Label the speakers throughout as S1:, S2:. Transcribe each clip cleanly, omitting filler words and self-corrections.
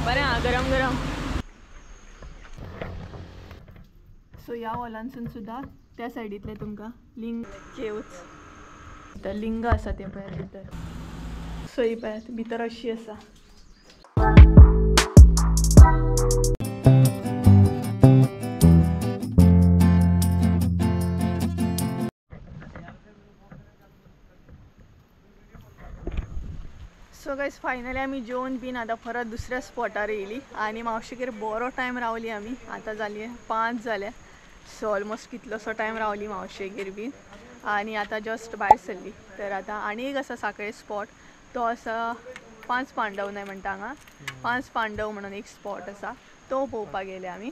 S1: बरें आहा गरम गरम. सो ह्या हॉलांसून सुद्दां त्या सायडींतलें तुमकां लिंग केवच भितर लिंग आसा तें पळयात भितर. सो ही पळयात भितर अशी आसा. सो गायज फायनली आमी जेवन बीन आतां परत दुसऱ्या स्पॉटार येयली आनी मावशेगेर बरो टायम रावली आमी. आतां जाली 5 जाल्या. सो ऑलमोस्ट कितलोसो टायम रावली मावशेगेर बीन आनी आतां जस्ट भायर सरली. तर आतां आनी एक आसा साखळे स्पॉट, तो आसा 5 पांडव न्हय म्हणटा हांगा, 5 पांडव म्हणून एक स्पॉट आसा, तो पळोवपाक गेले आमी.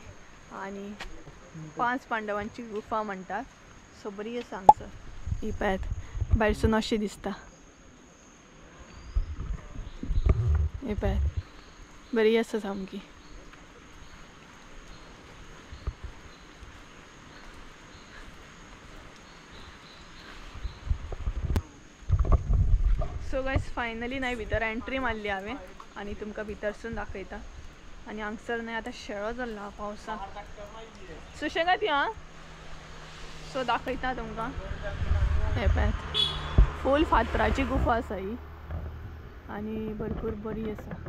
S1: आनी 5 पांडवांची गुफा म्हणटात. सो बरी आसा हांगसर. ही पळयात भायरसून अशी दिसता. हे पळयात बरी आसा सामकी. सो गायज फायनली न्हय भितर एंट्री मारली हांवें आनी तुमकां भितरसून दाखयता. आनी हांगसर न्हय आतां शेळो जाल्लो पावसाक, सुशेगाद या. सो दाखयता तुमकां. हे पळयात फूल फातराची गुफा आसा ही आनी भरपूर बरी आसा.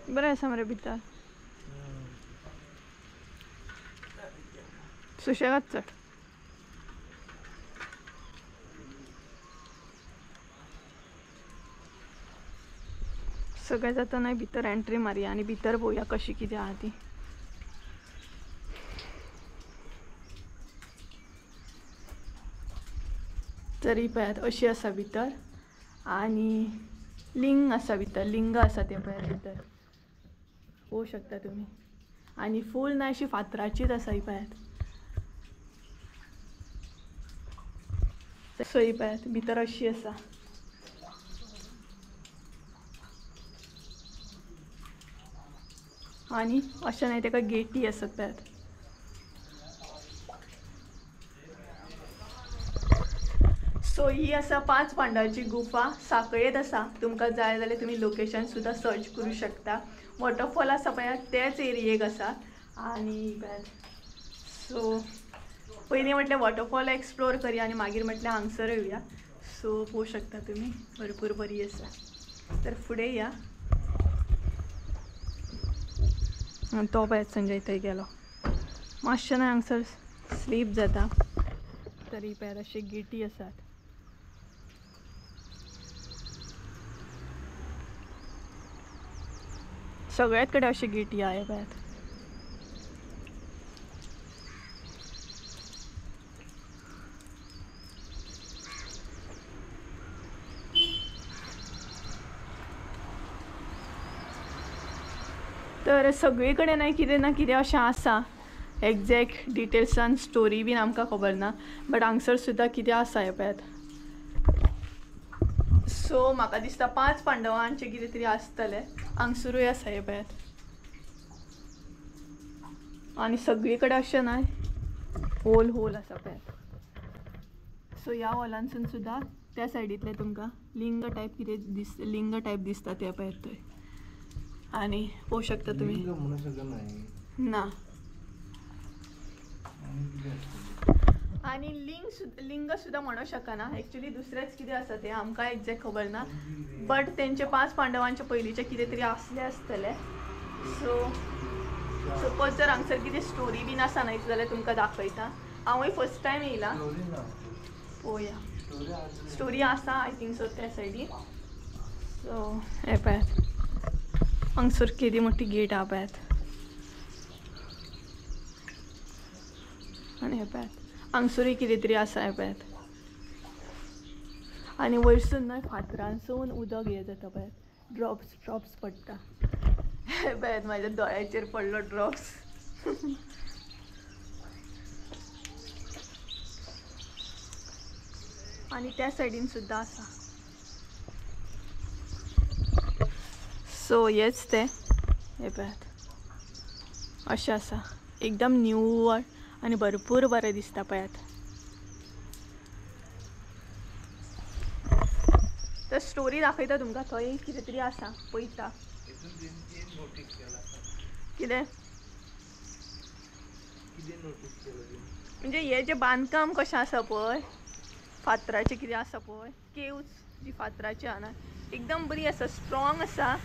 S1: बरें आसा मरे भितर, सुशेगाद चड. सगळें जाता न्हय भितर एंट्री मारया आनी भितर पळोवया कशी कितें आहा ती. तरी पळयात अशी आसा भितर आनी लिंग आसा भितर, लिंग आसा तें पळयात भितर पळोवंक शकता तुमी. आनी फूल न्हय अशी फातराचीच आसा ही पळयात. सो ही पळयात भितर अशी आसा. आनी अशें न्हय तेका गेटी आसात पळयात. सो ही आसा 5 पांडवाची गुफा, साखळेंत आसा. तुमकां जाय जाल्यार तुमी लोकेशन सुद्दां सर्च करूं शकता. वॉटरफॉल आसा पळयात तेच एरियेक आसा. आनी पळयात सो पयलीं म्हटलें वॉटरफॉल एक्सप्लोर करया आनी मागीर म्हटलें हांगसर येवया. सो पळोवंक शकता तुमी भरपूर बरी आसा. तर फुडें या. तो पळयात संजय थंय गेलो. मातशें न्हय हांगसर स्लीप जाता. तरी पळयात अशे गेटी आसात. सगळ्यात कडेन अशी गेटी आहा पळयात. तर सगळी कडेन न्हय कितें ना कितें अशें आसा. एग्जॅक्ट डिटेल्सान स्टोरी बीन आमकां खबर ना, बट हांगसर सुद्दां कितें आसा हें पळयात. सो म्हाका दिसता 5 पांडवांचें कितें तरी आसतलें. हांगसरूय आसा हें पळयात. आनी सगळी कडेन अशें न्हय होल होल आसा पळयात. सो ह्या हॉलांसून सुद्दां त्या सायडींतलें तुमकां लिंग टायप कितें दिस, लिंग टायप दिसता तें पळयात थंय. आनी पळोवंक शकता तुमी ना. आनी लिंग लिंग सुद्दां म्हणूंक शकना एक्चुली, दुसरेंच कितें आसा तें आमकां एग्जॅक्ट खबर ना, बट तेंचे 5 पांडवांचे पयलींचें कितें तरी आसलें आसतलें. सो सपोज जर हांगसर कितें स्टोरी बीन आसा न्हय जाल्यार तुमकां दाखयता. हांवूय फर्स्ट टायम येयलां, पळोवया. स्टोरी आसा I think so त्या सायडीन. सो हें पळयात हांगसर केदी मोठी गेट आहा पळयात. आनी हें पळयात हांगसरूय कितें तरी आसा हें पळयात. आनी वयरसून न्हय फातरांसून उदक हें जाता पळयात, ड्रॉप्स ड्रॉप्स पडटा. हें पळयात म्हाज्या दोळ्याचेर पडलो ड्रॉप्स. आनी त्या सायडीन सुद्दां आसा. सो हेच ते हे पळयात अशें आसा, एकदम निवळ आनी भरपूर बरें दिसता पळयात. तर स्टोरी दाखयता तुमकां, थंय कितें तरी आसा पळयता. कितें म्हणजे हे जे बांदकाम कशें आसा पळय, फातराचें कितें आसा पळय, केव्स जी फातराची आहा ना, एकदम बरी आसा, स्ट्रॉंग आसा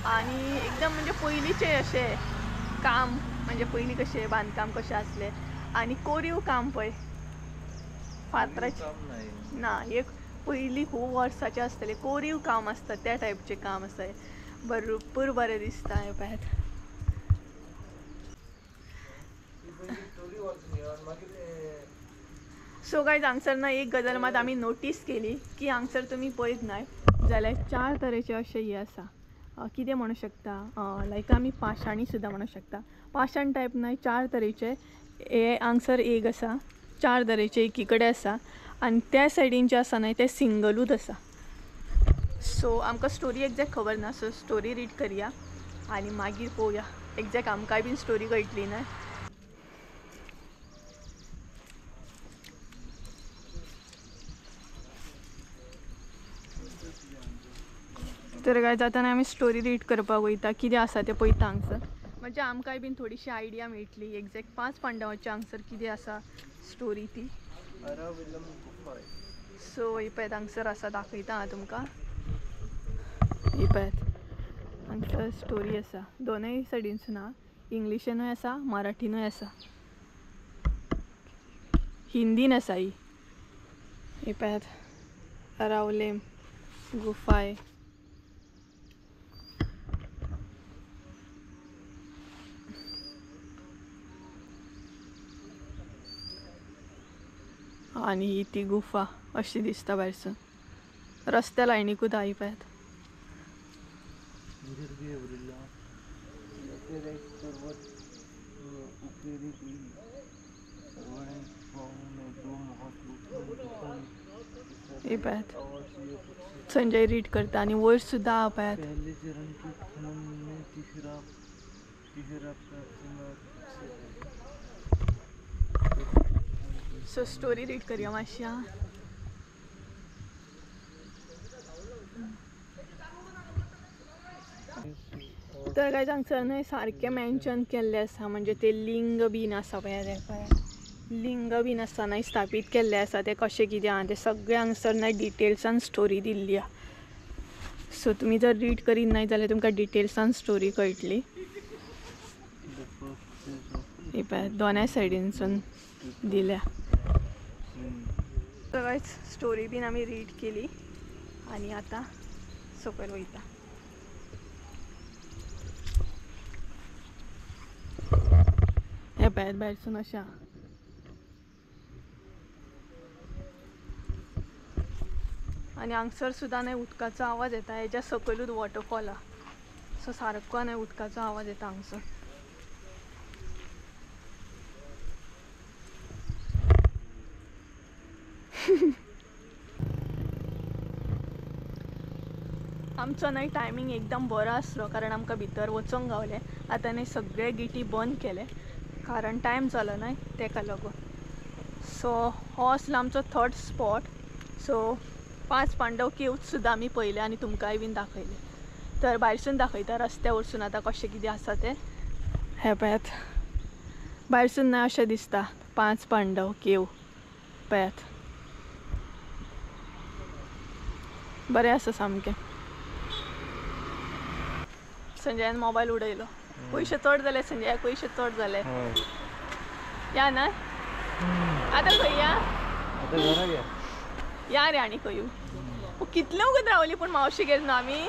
S1: आनी एकदम म्हणजे पयलींचें अशें काम, म्हणजे पयलीं कशें बांदकाम कशें आसलें आनी कोरीव काम पळय फातराचें ना, एक पयलीं खूब वर्साचें आसतलें कोरीव काम आसता त्या टायपचें काम आसा, भरपूर बरें दिसता हें पळयात. सो गायज हांगसर ना एक गजाल मात आमी नोटीस केली की हांगसर तुमी पळयत नाय जाल्यार 4 तरेचे अशें हें आसा, कितें म्हणू शकता लायक आमी पाशाणी सुद्दां म्हणू शकता, पाशाण टायप न्हय, 4 तरेचे हे हांगसर एक आसा, 4 तरेचे एकी कडेन आसा आनी त्या सायडीन जे आसा न्हय ते सिंगलूच आसा. सो आमकां स्टोरी एग्जॅक्ट खबर ना, सो स्टोरी रीड करया आनी मागीर पळोवया एग्जॅक्ट आमकांय बीन स्टोरी कळटली न्हय. तर काय जाताना आमी स्टोरी रीड करपाक वयता, कितें आसा तें पळयता हांगसर, म्हणजे आमकांय बीन थोडीशी आयडिया मेळटली एग्जॅक्ट 5 पांडवांचे हांगसर कितें आसा स्टोरी ती. सो ही पळयात हांगसर आसा, दाखयता हांव तुमकां. ही पळयात हांगसर स्टोरी आसा, दोनूय सायडीनसून आहा, इंग्लिशीनूय आसा, मराठीनूय आसा, हिंदीन आसा ही. ही पळयात रावलेम गुफाय. आनी ही ती गुफा अशी दिसता भायरसून, रस्त्या लायनीकूच आहा ही पळयात. ही पळयात संजय रीड करता आनी वयर सुद्दां आहा पळयात. सो स्टोरी रीड करया मातशी. तर काय हांगसर न्हय सारकें मेन्शन केल्लें आसा, म्हणजे ते लिंग बीन आसा पळय, तें पळय लिंग बीन आसा न्हय स्थापीत केल्लें आसा, तें कशें कितें आहा तें सगळें हांगसर न्हय डिटेल्सान स्टोरी दिल्ली आहा. सो तुमी जर रीड करीत न्हय जाल्यार तुमकां डिटेल्सान स्टोरी कळटली. ही पळय दोनाय सायडीनसून दिल्या. सगळेच स्टोरी बीन आमी रीड केली आनी आतां सकयल वयता. हे पळयात भायरसून अशें आहा. आनी हांगसर सुद्दां न्हय उदकाचो आवाज येता, हेज्या सकयलूच वॉटरफॉल आहा, सो सारको न्हय उदकाचो आवाज येता हांगसर. आमचो न्हय टायमींग एकदम बरो आसलो, कारण आमकां भितर वचोंक गावलें. आतां न्हय सगळे गेटी बंद केले कारण टायम जालो न्हय तेका लागून. सो हो आसलो आमचो third spot. So 5 Pandav caves सुद्दां आमी पळयले आनी तुमकांय बीन दाखयले. तर भायरसून दाखयता रस्त्या वरसून आतां कशें कितें आसा तें. हें पळयात भायरसून न्हय अशें दिसता 5 पांडव केव पळयात, बरें आसा सामकें. संजयान मोबायल उडयलो, पयशे चड जाले संजयाक, पयशे चड जाले. या ना आतां खंय या या रे आनी खंय कितले वगत रावली पूण मावशेगेर न्हू आमी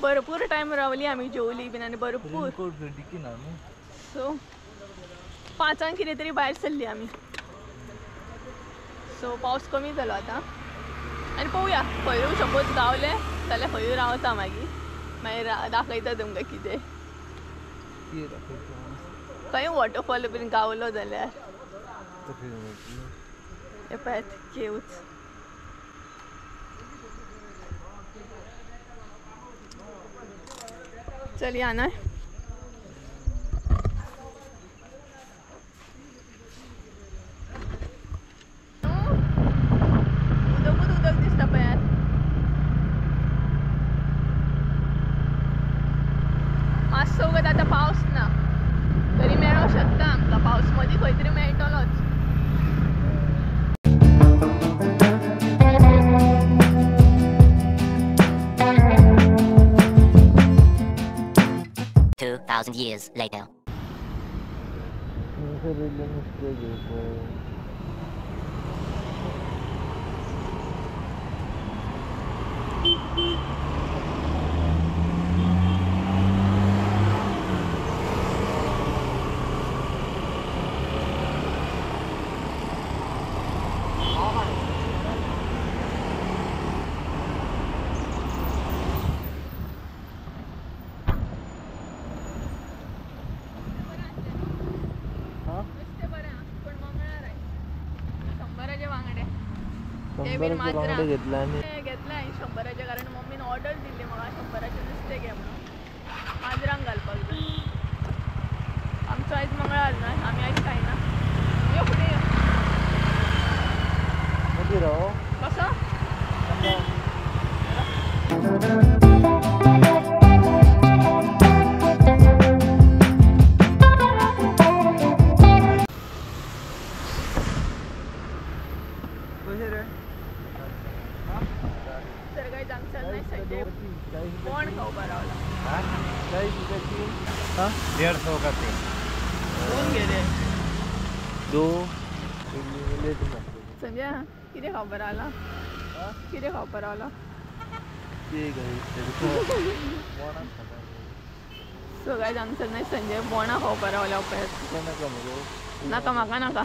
S1: भरपूर टायम रावली आमी, जेवली बीन आनी भरपूर. सो 5 कितें तरी भायर सरली आमी. सो पावस कमी जालो आतां आनी पळोवया खंय सपोज गावले जाल्यार खंय रावता मागीर, मागीर दाखयता तुमकां कितें खंय वॉटरफॉल बीन गावलो जाल्यार. हे पळयात केव्स. चल या ना. उदकूच उदक दिसता पळयात. मातसो वगत आतां पावस ना तरी मेळोंक शकता आमकां पावस, मदीं खंय तरी मेळटलोच.
S2: Years later.
S3: घेतला
S1: घेतला हांवें 100 कारण मम्मीन ऑर्डर दिल्ली म्हाका 100 नुस्तें घे म्हणून, माजरांक घालपाक जाय. आमचो आयज मंगळार न्हय, आमी आयज खायना. यो फुडें यो. कसो कोण खावपा रावला?
S3: 150 का तीन.
S1: दोन घे रे.
S3: दो.
S1: संजय कितें खावपा रावला? कितें खावपा रावला? सो गायज हांगसर न्हय संजय बोणां खावपा रावला पळयात. नाका म्हाका नाका.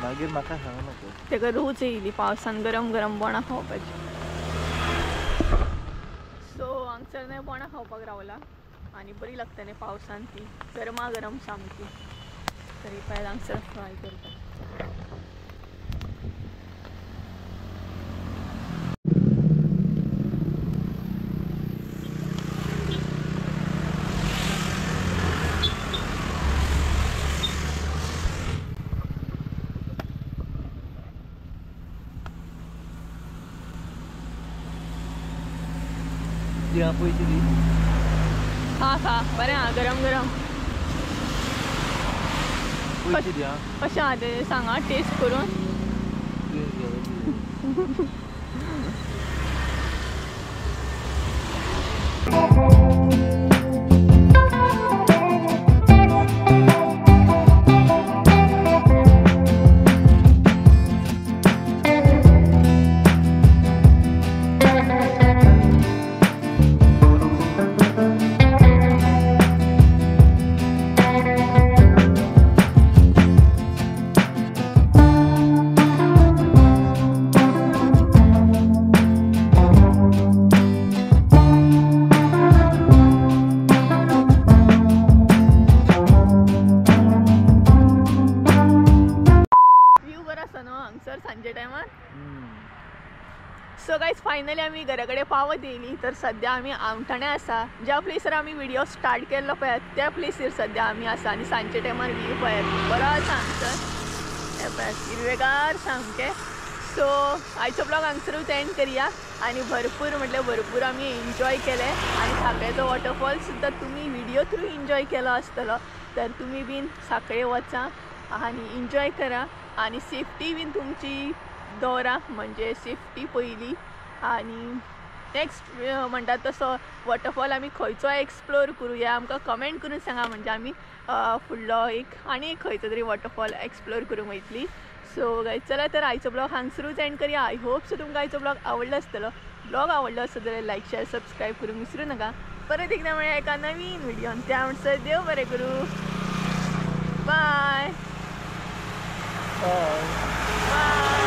S3: मागीर म्हाका सांगू नाका.
S1: तेका रूच येयली पावसान गरम गरम बोणां खावपाची. सो हांगसर न्हय बोणां खावपाक रावला आनी बरी लागता न्ही पावसान ती गरमा गरम सामकी. तरी पळयात हांगसर फ्राय करता.
S3: पयशे दी.
S1: खा खा बरें आहा गरम गरम.
S3: पयशे दी.
S1: कशें आहा तें सांगा टेस्ट करून. सांजे टायमार. सो गायज फायनली आमी घरा कडेन पावत येयली. तर सद्या आमी आमठाणे आसा, ज्या प्लेसर आमी व्हिडिओ स्टार्ट केल्लो पळयात त्या प्लेसीर सद्या आमी आसा. आनी सांजच्या टायमार व्यू पळयात बरो आसा हांगसर, हें पळयात हिरवेगार सामकें. सो आयचो ब्लॉग हांगसरूच एंड करया. आनी भरपूर म्हटल्यार भरपूर आमी एन्जॉय केलें आनी सांखळेचो वॉटरफॉल सुद्दां तुमी व्हिडिओ थ्रू एन्जॉय केलो आसतलो. तर तुमी बीन सांखळे वचा आनी एन्जॉय करा आनी सेफ्टी बीन तुमची दवरा, म्हणजे सेफ्टी पयली. आनी नेक्स्ट म्हणटात तसो वॉटरफॉल आमी खंयचो एक्सप्लोर करुया आमकां कमेंट करून सांगा, म्हणजे आमी फुडलो एक आनी एक खंयचो तरी वॉटरफॉल एक्सप्लोर करूंक वयतली. सो गायज चला तर आयचो ब्लॉग हांगसरूच एंड करया. I hope so तुमकां आयचो ब्लॉग आवडलो आसतलो. ब्लॉग आवडलो आसत जाल्यार लायक शेअर सबस्क्रायब करूंक विसरूं नाका. परत एकदां मेळया एका नवीन व्हिडियोन. त्या म्हणसर देव बरें करूं. बाय. बाय.